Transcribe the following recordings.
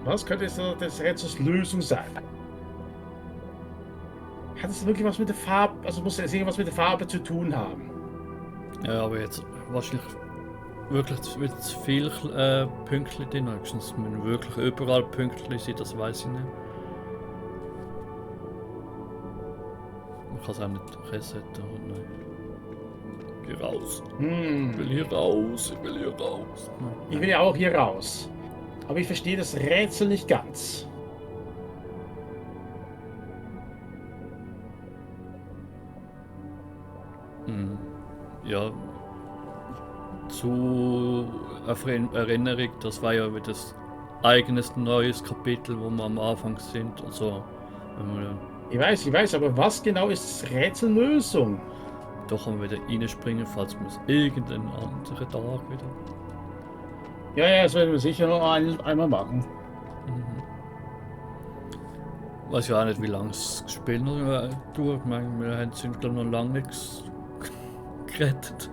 Was könnte jetzt des Rätsels Lösung sein? Hat es wirklich was mit der Farbe, also muss es irgendwas mit der Farbe zu tun haben? Ja, aber jetzt wahrscheinlich wirklich wieder zu viel Pünktchen drin. Höchstens müssen wirklich überall Pünktchen sein, das weiß ich nicht. Man kann es auch nicht resetten. Nein. Geh raus. Ich will hier raus. Ich will hier raus. Nein. Ich will ja auch hier raus. Aber ich verstehe das Rätsel nicht ganz. Ja, zu Erinnerung, das war ja wieder das eigenes neues Kapitel, wo wir am Anfang sind. Also, wenn wir Ich weiß, aber was genau ist das Rätsellösung? doch wieder reinspringen, falls wir es irgendeinen anderen Tag wieder. Ja, das werden wir sicher noch einmal machen. Weiß ja auch nicht, wie lange das Spiel noch dauert. Ich meine, wir sind glaube ich noch lange nichts gerettet.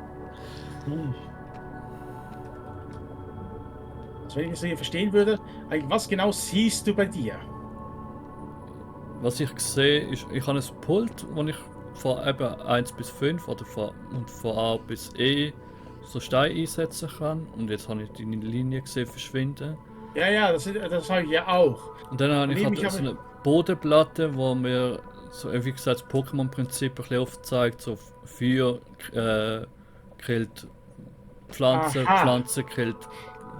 Also wenn ich es hier verstehen würde, was genau siehst du bei dir? Was ich sehe, ist, ich habe ein Pult, wo ich von eben 1 bis 5 oder von A bis E so Steine einsetzen kann. Und jetzt habe ich die Linie gesehen verschwinden. Ja, das habe ich ja auch. Und dann habe ich halt so eine Bodenplatte, wo mir so, wie gesagt, das Pokémon-Prinzip ein bisschen aufzeigt, so Feuer killt Pflanzen, Pflanze killt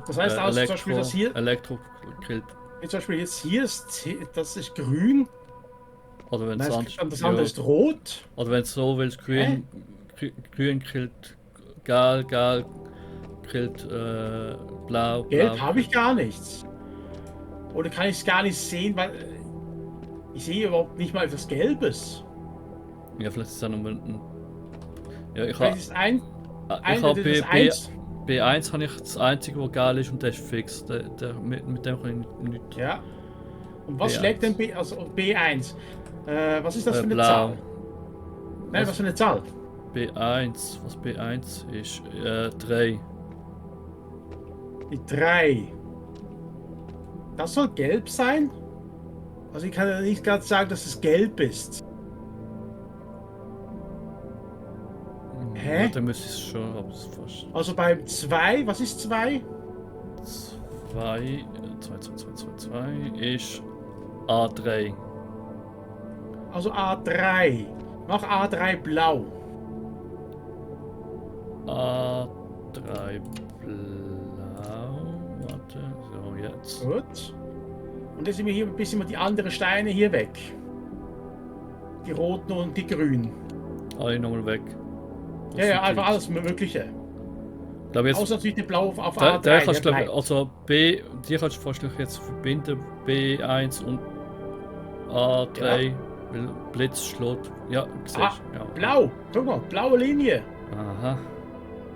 das heißt also zum Beispiel, dass hier Elektro killt. Zum Beispiel jetzt hier ist, das ist grün. Oder wenn es das andere ist rot. Oder wenn es so willst, grün killt gelb killt blau. Gelb habe ich gar nichts. Oder kann ich es gar nicht sehen, weil ich sehe überhaupt nicht mal etwas Gelbes. Ja, vielleicht ist es auch nur ein... Ja, ich habe B1 habe ich das einzige, was geil ist und der ist fix. Mit dem kann ich nichts. Ja. Und was schlägt denn B1? Was ist das für eine blau. Zahl? Nein, was für eine Zahl? B1, was B1 ist, 3. Die 3. Das soll gelb sein? Also ich kann ja nicht gerade sagen, dass es gelb ist. Hä? Ja, dann müsste ich es schon, aber es fast. Also beim 2, was ist 2? 2 ist A3. Also A3. Mach A3 blau. A3 blau. Warte, so jetzt. Gut. Und jetzt sind wir hier ein bisschen mal die anderen Steine hier weg. Die roten und die grünen. Alle nochmal weg. Ja, einfach alles Mögliche. Jetzt, außer natürlich die blau auf A3. Der kannst du, also B, die kannst du fast jetzt verbinden. B1 und A3. Ja. Blitz schlägt. Ja, siehst ja. Blau. Guck mal, blaue Linie. Aha.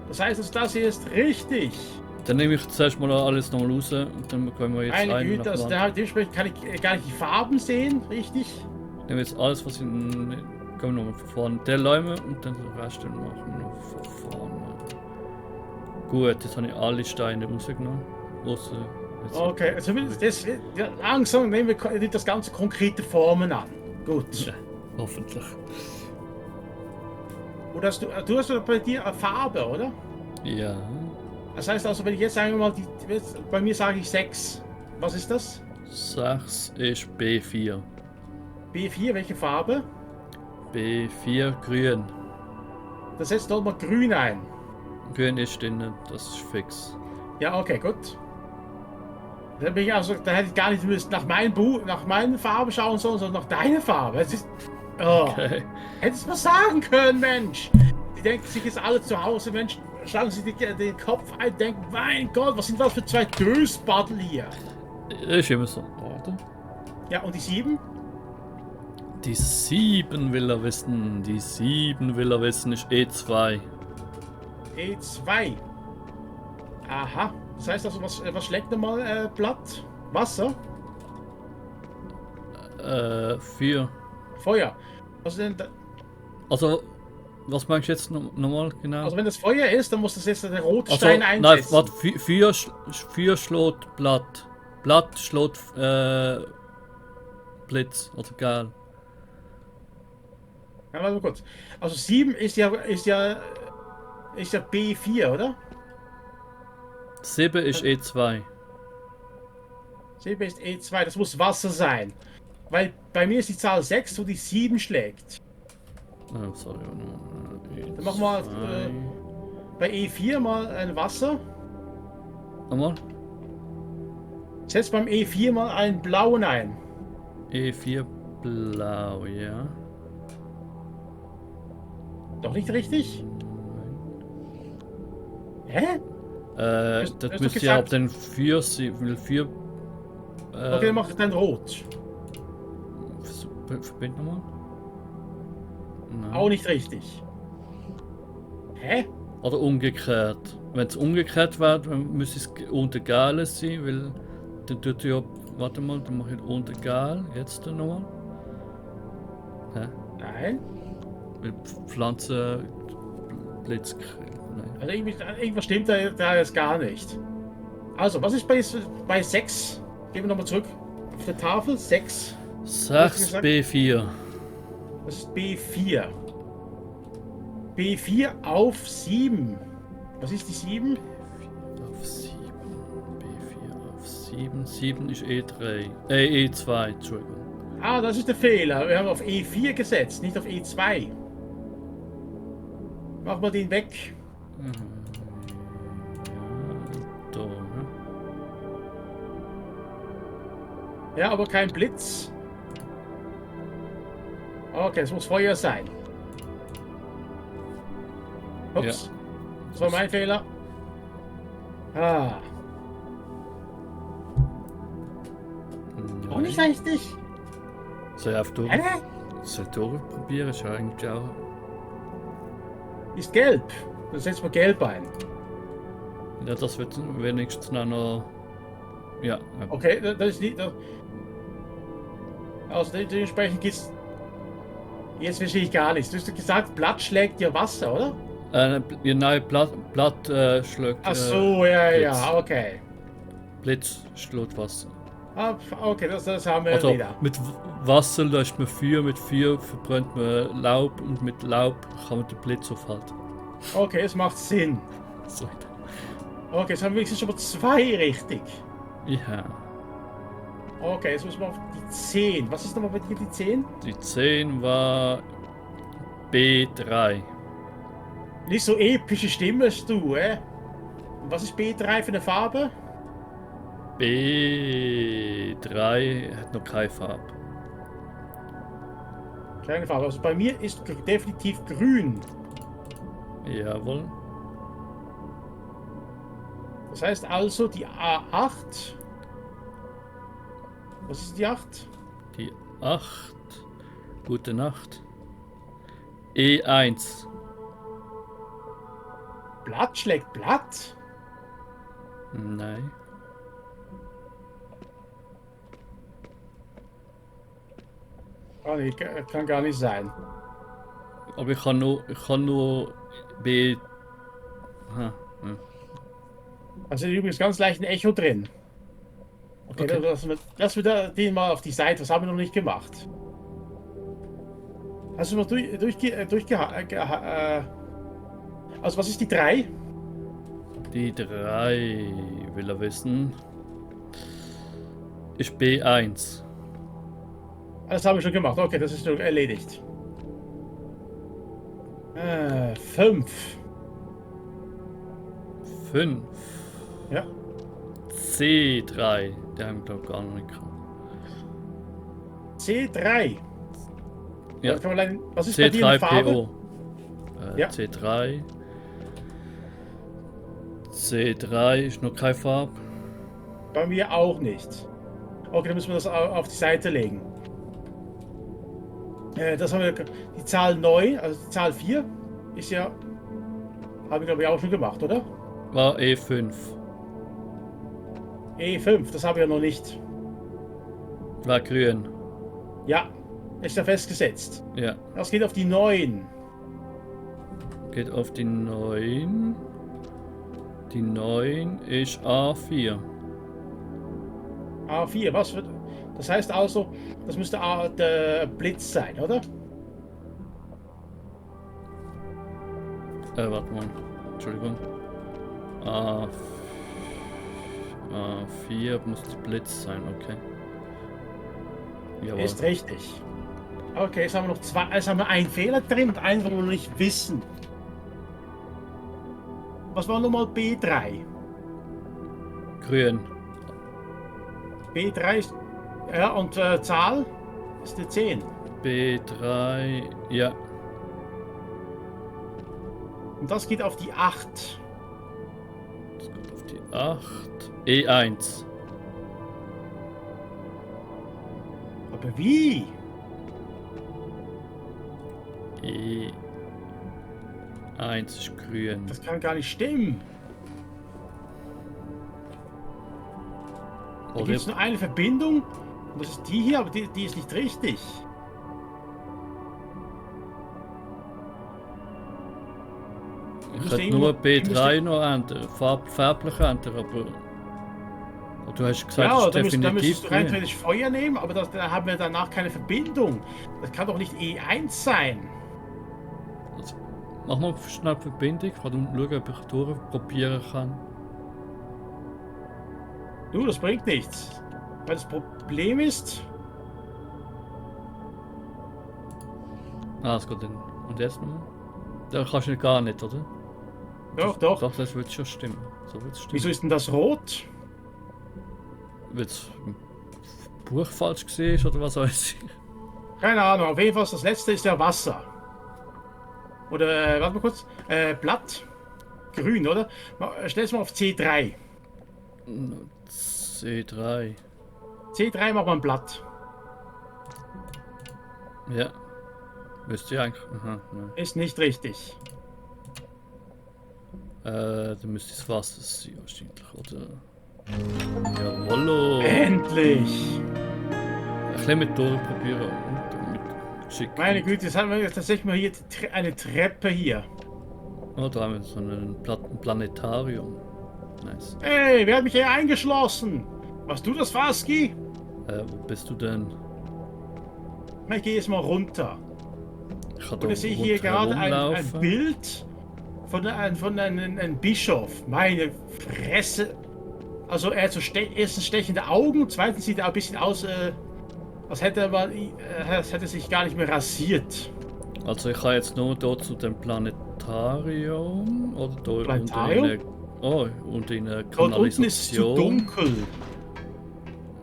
Das heißt, das hier ist richtig. Dann nehme ich zuerst mal alles nochmal raus und dann können wir jetzt eine Güte, also dementsprechend kann ich gar nicht die Farben sehen, richtig? Ich nehme jetzt alles, was ich... Kommen wir nochmal von vorne. Der Läume und dann den Rest machen wir noch von vorne. Gut, jetzt habe ich alle Steine rausgenommen. Okay, also langsam nehmen wir das ganze konkrete Formen an. Gut. Ja, hoffentlich. Oder du hast bei dir eine Farbe, oder? Ja. Das heißt also, wenn ich jetzt sagen wir mal, bei mir sage ich 6. Was ist das? 6 ist B4. B4, welche Farbe? B4 grün. Das setzt dort mal grün ein. Grün ist drin, das ist fix. Ja, okay, gut. Da hätte ich gar nicht müssen nach meinen Farben schauen sollen, sondern nach deiner Farbe. Es ist, okay. Hättest du was sagen können, Mensch. Die denken sich jetzt alle zu Hause, Mensch, schlagen sie den Kopf ein, denken, mein Gott, was sind das für 2 Dösbaddel hier? Ist immer so. Warte. Ja, und die 7? Die 7 will er wissen. Die 7 will er wissen ist E2. E2. Aha. Das heißt also, was schlägt nochmal Blatt? Wasser? Feuer. Feuer. Was denn da? Also, was meinst du jetzt nochmal genau? Also wenn das Feuer ist, dann muss das jetzt der rote Stein einsetzen. Nein, warte, Feuer schlägt Blatt. Blatt schlägt Blitz oder Gel. Ja, warte mal kurz. Also 7 ist ja B4, oder? 7 ist E2. 7 ist E2, das muss Wasser sein. Weil bei mir ist die Zahl 6, wo die 7 schlägt. Oh, sorry. Dann machen wir bei E4 mal ein Wasser. Nochmal. Setz beim E4 mal einen blauen ein. E4 blau, ja. Doch nicht richtig? Hä? Das hast du müsste ja ab den 4 sein, weil 4. Okay, dann mach ich dann rot. Verbind nochmal. Nein. Auch nicht richtig. Hä? Oder umgekehrt. Wenn es umgekehrt wäre, dann müsste es unter Gel sein, weil dann tut ja. Warte mal, dann mache ich unter Gel. Jetzt nochmal. Hä? Nein. Weil Pflanzen Blitz. Nein. Also irgendwas stimmt da jetzt gar nicht. Also, was ist bei 6? Gehen wir nochmal zurück auf der Tafel. 6. 6 B4. Das ist B4. B4 auf 7. Was ist die 7? Auf 7. B4 auf 7. 7 ist E3. E2, Entschuldigung. Ah, das ist der Fehler. Wir haben auf E4 gesetzt, nicht auf E2. Machen wir den weg. Ja, da, ne? Ja, aber kein Blitz. Okay, es muss Feuer sein. Ups. Ja. Das war mein Fehler. Ah. Auch nicht richtig. Soll ich auf durch? Hä? Soll ich durchprobieren? Ist ja eigentlich auch. Ist gelb. Dann setzen wir gelb ein. Ja, das wird wenigstens noch. Ja. Okay, das ist nicht. Also dementsprechend geht's. Jetzt verstehe ich gar nichts. Du hast gesagt, Blatt schlägt ja Wasser, oder? Ja, nein, Blatt schlägt. Ach so, ja, Blitz. ja, okay. Blitz schlägt Wasser. Ah, okay, das haben wir Also wieder. mit Wasser löscht man Feuer, mit Feuer verbrennt man Laub und mit Laub kann man den Blitz aufhalten. Okay, es macht Sinn. So. Okay, jetzt haben wir wenigstens schon mal 2 richtig. Ja. Okay, jetzt müssen wir auf die 10. Was ist nochmal bei dir die 10? Die 10 war B3. Nicht so epische Stimme hast du, Und was ist B3 für eine Farbe? B3 hat noch keine Farbe. Keine Farbe. Also bei mir ist definitiv grün. Jawohl. Das heißt also die A8. Was ist die 8? Die 8. Gute Nacht. E1. Blatt schlägt Blatt? Nein. Oh nee, kann gar nicht sein. Aber ich kann nur B. Ha, ja. Also übrigens ganz leicht ein Echo drin. Okay, Okay. lassen wir den mal auf die Seite. Was haben wir noch nicht gemacht? Hast du noch also was ist die 3? Die 3 will er wissen. Ist B1. Das haben wir schon gemacht. Okay, das ist schon erledigt. 5. 5. Ja. C3. Die haben wir glaube ich gar noch nicht gehabt. C3. Ja. Was ist bei dir eine Farbe? C3PO. Ja. C3. C3 ist noch keine Farbe. Bei mir auch nicht. Okay, dann müssen wir das auf die Seite legen. Das haben wir, die Zahl 9, also die Zahl 4, ist ja, haben wir glaube ich auch schon gemacht, oder? War E5. E5, das haben wir noch nicht. War grün. Ja, ist ja festgesetzt. Ja. Das geht auf die 9. Geht auf die 9. Die 9 ist A4. A4, was wird. Das heißt also, das müsste der Blitz sein, oder? Warte mal. Entschuldigung. A4 muss der Blitz sein, okay. Jawohl. Ist richtig. Okay, jetzt haben wir noch zwei, jetzt haben wir einen Fehler drin und einen, wo wir noch nicht wissen. Was war nochmal B3? Grün. B3 ist, ja, und Zahl ist eine 10. B3, ja. Und das geht auf die 8. Das kommt auf die 8. E1. Aber wie? E1 ist grün. Das kann gar nicht stimmen. Da Oder gibt es nur eine Verbindung. Und das ist die hier, aber die ist nicht richtig. ich hätte nur B3 noch ändern, farblich ändern, aber du hast gesagt, Ja, das ist da definitiv müsstest du rein grün. theoretisch Feuer nehmen, aber da haben wir danach keine Verbindung. Das kann doch nicht E1 sein. Also, mach mal schnell die Verbindung, ich kann schauen, ob ich durchprobieren kann. Du, das bringt nichts. Weil das Problem ist, Es geht dann. Und jetzt nochmal? Da kannst du gar nicht, oder? doch, doch. Doch, das wird schon stimmen. So wird's stimmen. Wieso ist denn das rot? Weil es im Buch falsch gesehen ist, oder was weiß ich? Keine Ahnung, auf jeden Fall das letzte ist ja Wasser. Oder, warte mal kurz, Blatt. Grün, oder? Stell es mal auf C3. C3. C3 macht man Blatt. Ja. Müsste ich eigentlich. Aha, nein. Ist nicht richtig. Dann müsste es Wasser sein, wahrscheinlich, oder? Jawollo! Endlich! Ein bisschen mit durchprobieren und mit Geschick. Meine Güte, jetzt haben wir tatsächlich mal hier eine Treppe hier. Oh, da haben wir so ein Planetarium. Nice. Hey, wer hat mich hier eingeschlossen? Warst du das, Faski? Wo bist du denn? Ich gehe jetzt mal runter. Ich kann Und jetzt sehe ich hier gerade ein Bild von einem Bischof. Meine Fresse. Also er hat so erstens stechende Augen, zweitens sieht er ein bisschen aus, als hätte er sich gar nicht mehr rasiert. Also ich kann jetzt nur dort zu dem Planetarium oder dort Planetarium? unter in einer Dort unten ist es zu Kanalisation. dunkel.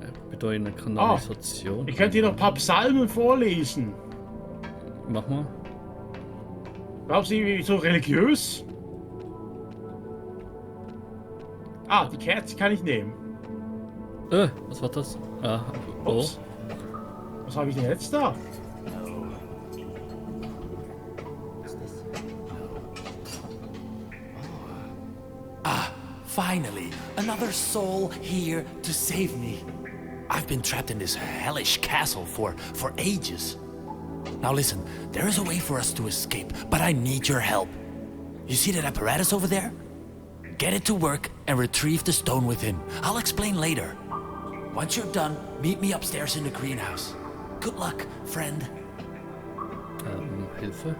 Ich bin da in einer Kanalisation. Ich könnte hier noch ein paar Psalmen vorlesen. Mach mal. Glaubst du, so religiös? Die Kerze kann ich nehmen. Was war das? Oh. Ups. Was habe ich denn jetzt da? Finally, another soul here to save me. I've been trapped in this hellish castle for ages. Now listen, there is a way for us to escape, but I need your help. You see that apparatus over there? Get it to work and retrieve the stone within. I'll explain later. Once you're done, meet me upstairs in the greenhouse. Good luck, friend. Hilfe.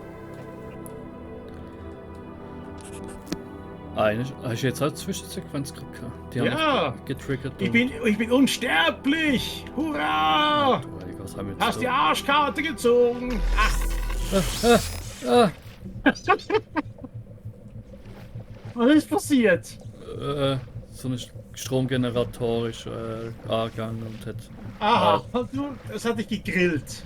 Hast du jetzt auch Zwischensequenz gehabt? Die Ja. haben mich getriggert. Ich bin unsterblich! Hurra! Was haben wir jetzt Hast so? die Arschkarte gezogen! Was ist passiert? So ein Stromgenerator ist angegangen und hat. Aha, das hat dich gegrillt.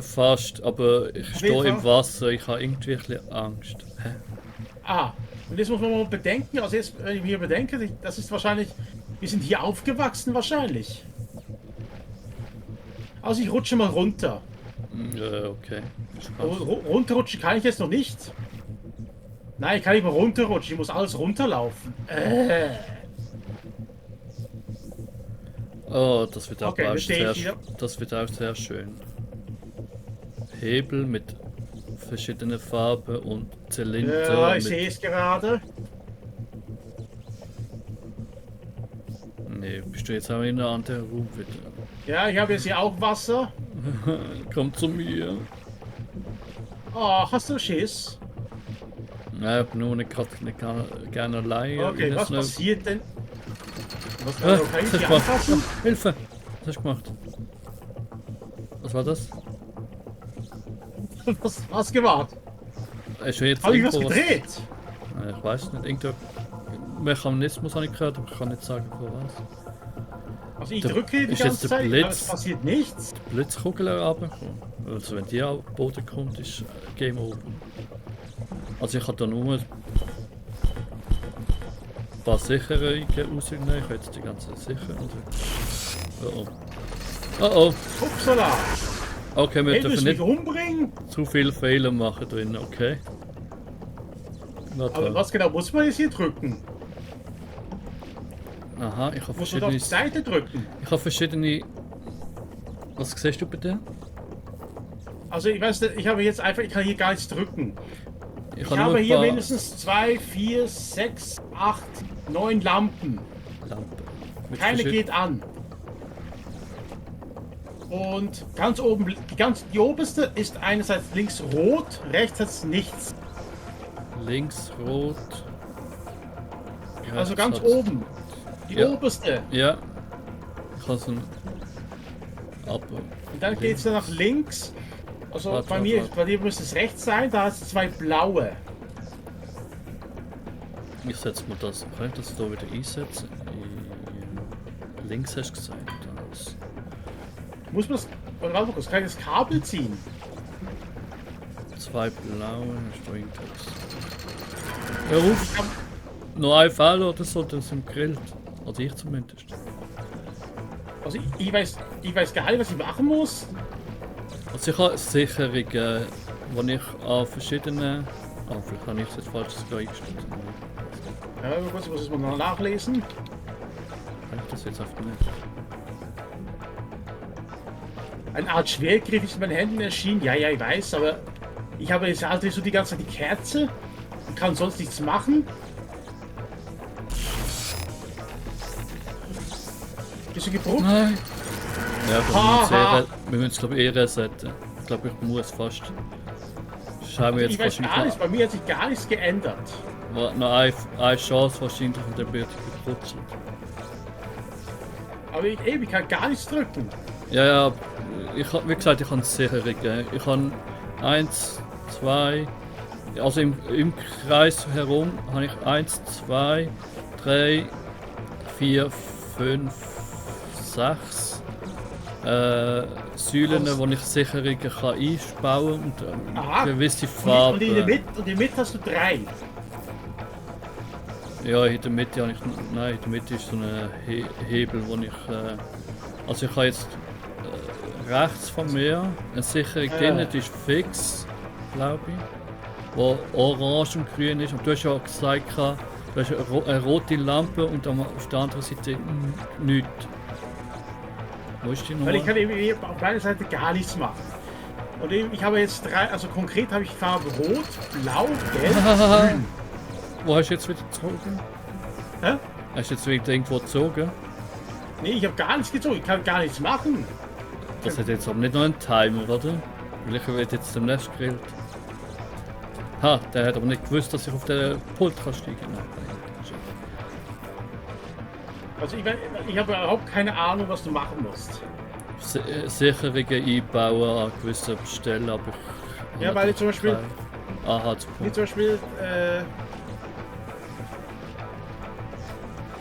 Fast, aber ich jeden stehe im Fall. Wasser, ich habe irgendwie ein bisschen Angst. Hä? Und jetzt muss man mal bedenken, also jetzt, wenn ich mir bedenke, das ist wahrscheinlich, wir sind hier aufgewachsen wahrscheinlich. Also ich rutsche mal runter. Okay. Runterrutschen kann ich jetzt noch nicht. Nein, ich kann nicht mal runterrutschen, ich muss alles runterlaufen. Oh, das wird auch, Okay, auch jetzt stehe ich sehr, wieder. das wird auch sehr schön. Hebel mit verschiedenen Farben und Zylinder. Ja, ich mit, sehe es gerade. Nee, bist du jetzt auch in einer anderen Raum wieder? Ja, ich habe jetzt hier auch Wasser. Komm zu mir. Oh, hast du Schiss? Nein, ich hab nur nicht gerne alleine. Okay, was passiert denn? Was Ah, kann ich was hier hast du gemacht? anfassen? Hilfe! Was hast du gemacht? Was war das? Was gemacht? Ist schon jetzt Habe ich was irgendwo gedreht? Nein, ich weiß nicht. Irgendein Mechanismus habe ich gehört, aber ich kann nicht sagen, von was. Also ich Der- drücke die ist ganze jetzt der Zeit, Blitz- aber es passiert nichts. Blitzkugel runtergekommen. Also wenn die auf den Boden kommt, ist Game Over. Also ich habe da nur ein paar Sicherungen rausgenommen. Ich habe jetzt die ganze Sicherung. Oh oh. Oh oh. Upsala! Okay, wir Hey, willst dürfen du mich nicht umbringen? zu viele Fehler machen drin, okay? Na Aber toll. was genau muss man jetzt hier drücken? Aha, ich habe Muss man auf die verschiedene... Seite drücken? Ich habe verschiedene... Was siehst du bitte? Also ich weiß nicht, ich habe jetzt einfach, ich kann hier gar nichts drücken. Ich nur habe ein hier paar mindestens 2, 4, 6, 8, 9 Lampen. Lampen. Mit Keine verschied- geht an. Und ganz oben, die oberste ist einerseits links rot, rechts hat es nichts. Links rot. Also rechts ganz hat's- oben. Die Ja. oberste. Ja. Ich kann so ein... Aber... Und dann geht es nach links. Also Warte, bei warte, mir, warte. bei dir müsste es rechts sein, da hast du 2 blaue. Ich setze mal das. Kann ich das da wieder einsetzen? Links hast du gesagt. Das. Muss man das, oder warte mal kurz, kann ich das Kabel ziehen? 2 blaue, hast du irgendwas. Hör auf! Noch ein Fehler oder so, das sind gegrillt. Also ich zumindest. Also ich weiß gar nicht, was ich machen muss. Also ich habe Sicherungen, die ich an verschiedenen... Ah, vielleicht habe ich jetzt falsch eingestellt. Ja, kurz, muss ich mal noch nachlesen. Kann ich das jetzt einfach nicht? Eine Art Schwergriff ist in meinen Händen erschienen. Ja, ich weiß, aber ich habe jetzt halt so die ganze Zeit die Kerze und kann sonst nichts machen. Bist du gebrochen? Nein! Ja, Haha. wir müssen es glaube ich resetten. Ich glaube ich muss fast. Schauen wir Ich jetzt weiß gar wahrscheinlich nichts, bei mir hat sich gar nichts geändert. noch eine Chance wahrscheinlich und dann wird es geputzelt. Aber ich kann gar nichts drücken. Ja, wie gesagt, ich habe Sicherungen. Ich habe 1, 2, also im Kreis herum habe ich 1, 2, 3, 4, 5, 6 Säulen, wo ich Sicherungen kann einbauen und Aha. gewisse Und Farben. in der Mitte hast du 3. Ja, in der Mitte habe ich. Nein, in der Mitte ist so ein Hebel, wo ich. Also ich habe jetzt rechts von mir eine Sicherung drin, die ist fix, glaube ich. Wo orange und grün ist. Und du hast ja gesagt, du hast eine rote Lampe und auf der anderen Seite nichts. Wo ist die Nummer? Weil ich kann eben auf meiner Seite gar nichts machen. Und ich habe jetzt 3, also konkret habe ich Farbe rot, blau, gelb, grün. Wo hast du jetzt wieder gezogen? Hä? Hast du jetzt wieder irgendwo gezogen? Nee, ich habe gar nichts gezogen, ich kann gar nichts machen. Das hat jetzt aber nicht noch einen Timer, oder? Weil ich werde jetzt demnächst gegrillt. Ha, der hat aber nicht gewusst, dass ich auf den Pult kann steigen kann. Also ich habe überhaupt keine Ahnung, was du machen musst. Sicherungen einbauen an gewissen Stellen, aber ich... Ja, weil ich zum Beispiel... Aha,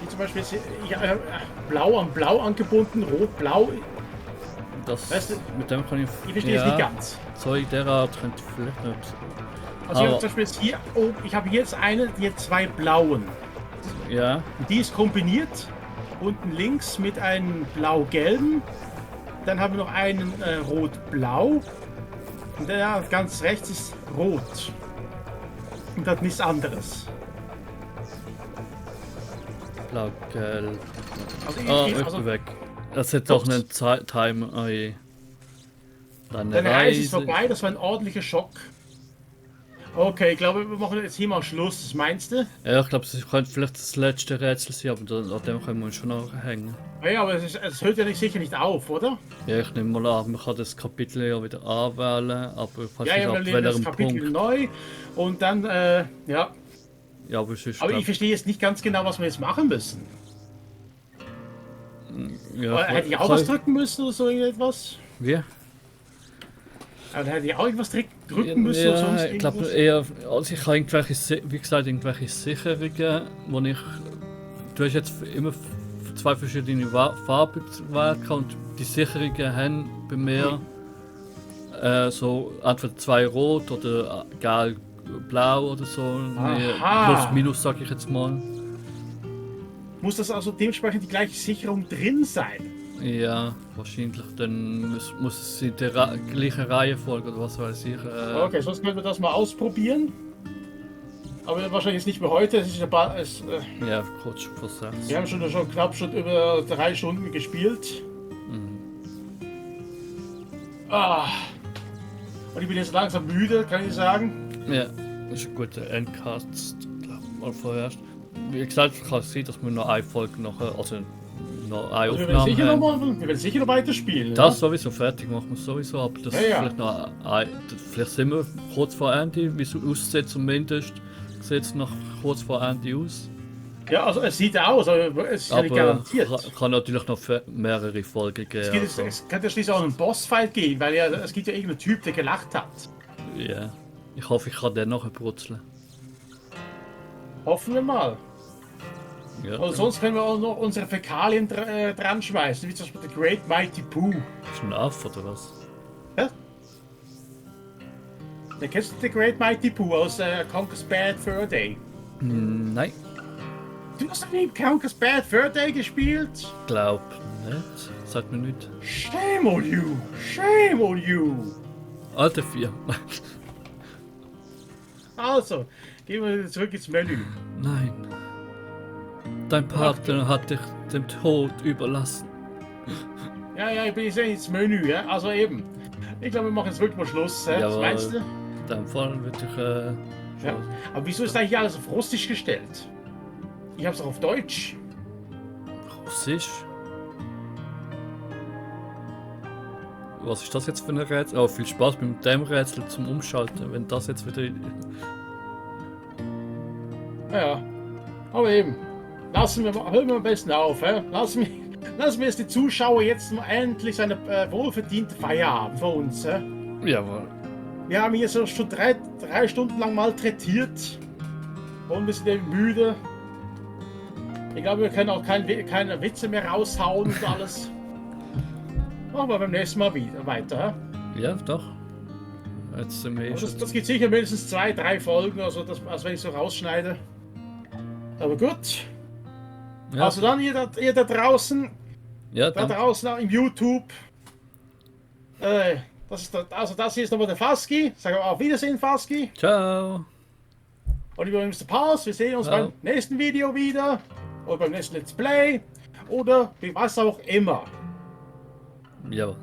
Wie zum Beispiel, ich habe blau an blau angebunden, rot, blau. das, weißt du, mit dem kann ich... Ich verstehe es nicht ganz. So in der Art könnte ich vielleicht nicht... Also ich habe zum Beispiel jetzt hier, ich habe jetzt hier 2 blauen. Ja, Und die ist kombiniert, unten links mit einem blau-gelben. Dann haben wir noch einen rot-blau. Und der ganz rechts ist rot. Und hat nichts anderes. blau, gelb... Also Ah, ich ich also, bin weg. Das hat doch einen Timer. Deine deine Reise ist vorbei, das war ein ordentlicher Schock. Okay, ich glaube, wir machen jetzt hier mal Schluss. Was meinst du? Ja, ich glaube, es könnte vielleicht das letzte Rätsel sein, aber an dem können wir uns schon noch hängen. Ja, aber es hört ja sicher nicht auf, oder? Ja, ich nehme mal an, man kann das Kapitel ja wieder anwählen, aber ich weiß Ja, nicht, wir ab legen das welchem Kapitel Punkt. neu und dann, ja. Ja, aber es ist, Aber ich verstehe jetzt nicht ganz genau, was wir jetzt machen müssen. ja, Hätte ich auch was drücken müssen oder so irgendetwas? Wie? Aber hätte ich auch irgendwas drücken müssen oder sonst ich glaube irgendwas? eher, also ich habe irgendwelche, wie gesagt, irgendwelche Sicherungen, wo ich, du hast jetzt immer zwei verschiedene Farbwerke und die Sicherungen haben bei mir so entweder 2 rot oder gelb, blau oder so, plus minus sag ich jetzt mal. Muss das also dementsprechend die gleiche Sicherung drin sein? Ja, wahrscheinlich. Dann muss es in der gleichen Reihenfolge oder was weiß ich. Okay, sonst können wir das mal ausprobieren. Aber wahrscheinlich jetzt nicht mehr heute. Es ist ja, kurz vor 6. wir haben schon knapp über 3 Stunden gespielt. Und ich bin jetzt langsam müde, kann ich sagen. Ja, das ist ein guter Endcast, mal vorerst. Wie gesagt, kann es sein, dass wir noch eine Folge nachher, also noch eine Also wir werden sicher noch weiterspielen. Das sowieso, fertig machen wir sowieso, aber das vielleicht noch vielleicht sind wir kurz vor Ende, wie es aussieht zumindest, sieht es noch kurz vor Ende aus. Ja, also es sieht aus, aber es ist ja nicht garantiert. Kann natürlich noch mehrere Folgen geben. Es kann ja schließlich auch einen Bossfight geben, weil ja, es gibt ja irgendeinen Typ, der gelacht hat. Ja, ich hoffe, ich kann den noch brutzeln. Hoffen wir mal. Ja. Und sonst können wir auch noch unsere Fäkalien dran schmeißen, wie zum Beispiel The Great Mighty Pooh. Ist ein Affe oder was? Ja? Da kennst du The Great Mighty Pooh aus Conker's Bad Fur Day? Nein, Du hast noch nie Conker's Bad Fur Day gespielt? glaub nicht. Sagt mir nicht. Shame on you! Shame on you! Alter 4. Also, gehen wir zurück ins Menü. Nein. Dein Partner hat dich dem Tod überlassen. Ja, ich bin jetzt ins Menü, ja? Also eben. Ich glaube, wir machen jetzt wirklich mal Schluss. Was Jawohl. meinst du? In dem Fall würde ich. Ja. Aber wieso ist eigentlich alles auf Russisch gestellt? Ich hab's auch auf Deutsch. Russisch? Was ist das jetzt für ein Rätsel? Oh, viel Spaß mit dem Rätsel zum Umschalten, wenn das jetzt wieder. Ja. Aber eben. Hören wir am besten auf. Lassen wir es die Zuschauer jetzt mal endlich eine wohlverdiente Feier haben für uns. Jawohl. Wir haben hier so schon drei Stunden lang malträtiert. Und wir sind eben müde. Ich glaube, wir können auch keine Witze mehr raushauen und alles. Machen wir beim nächsten Mal wieder weiter. Ja, doch. Jetzt sind wir Das geht sicher mindestens 2, 3 Folgen, also wenn ich so rausschneide. Aber gut. Ja. Also dann ihr da draußen. Ja, Da draußen im YouTube. Das hier ist nochmal der Faski. Sagen wir auf Wiedersehen, Faski. Ciao. Und ich bin Mr. Paus. Wir sehen uns beim nächsten Video wieder. Oder beim nächsten Let's Play. Oder wie was auch immer. Ja.